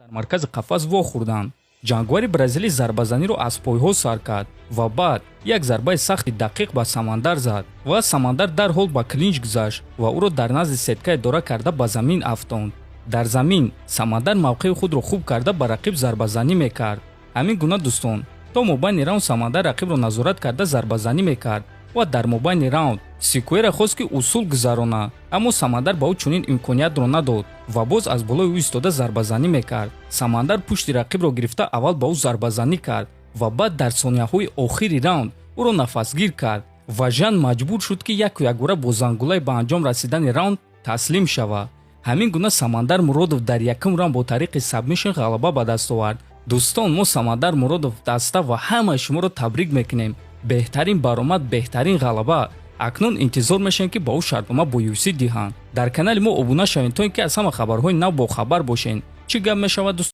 Дар маркази қафас вохӯрданд. Ҷангвари бразилӣ зарбазаниро аз пойҳо сар кард ва баъд як зарбаи сахти дақиқ ба Самандар зад ва Самандар дарҳол ба клинч гузашт ва ӯро дар назди сетка идора карда, ба замин афтонд. Дар замин Самандар мавқеи худро хуб карда, ба рақиб зарбазанӣ мекард. Ҳамин гуна, дӯстон, то мобайни раунд Самандар рақибро назорат карда, зарбазанӣ мекард ва дар мобайни раунд Сикуэра хост, ки усул гузарона, аммо Самандар ба ӯ чунин имкониятро надод ва боз аз болои ӯ истода, зарбазанӣ мекард. Самандар пушти рақибро гирифта, аввал ба ӯ зарбазанӣ кард ва баъд дар сонияҳои охири раунд ӯро нафасгир кард ва Жан маҷбур шуд, ки яку якбора бо зангулаи ба анҷом расидани раунд таслим шавад. Ҳамин гуна Самандар Муродов дар якум раунд бо тариқи сабмишн ғалаба ба даст овард. Дӯстон, мо Самандар Муродов даста ва ҳамаи шуморо табрик мекунем. Беҳтарин баромад, беҳтарин ғалаба. Акнун интизор мешавем, ки ба ӯ шартнома бо UFC диҳанд. Дар канали мо обуна шавед, то ин ки аз ҳама хабарҳои нав бохабар бошед. Чӣ гап мешавад, дӯст?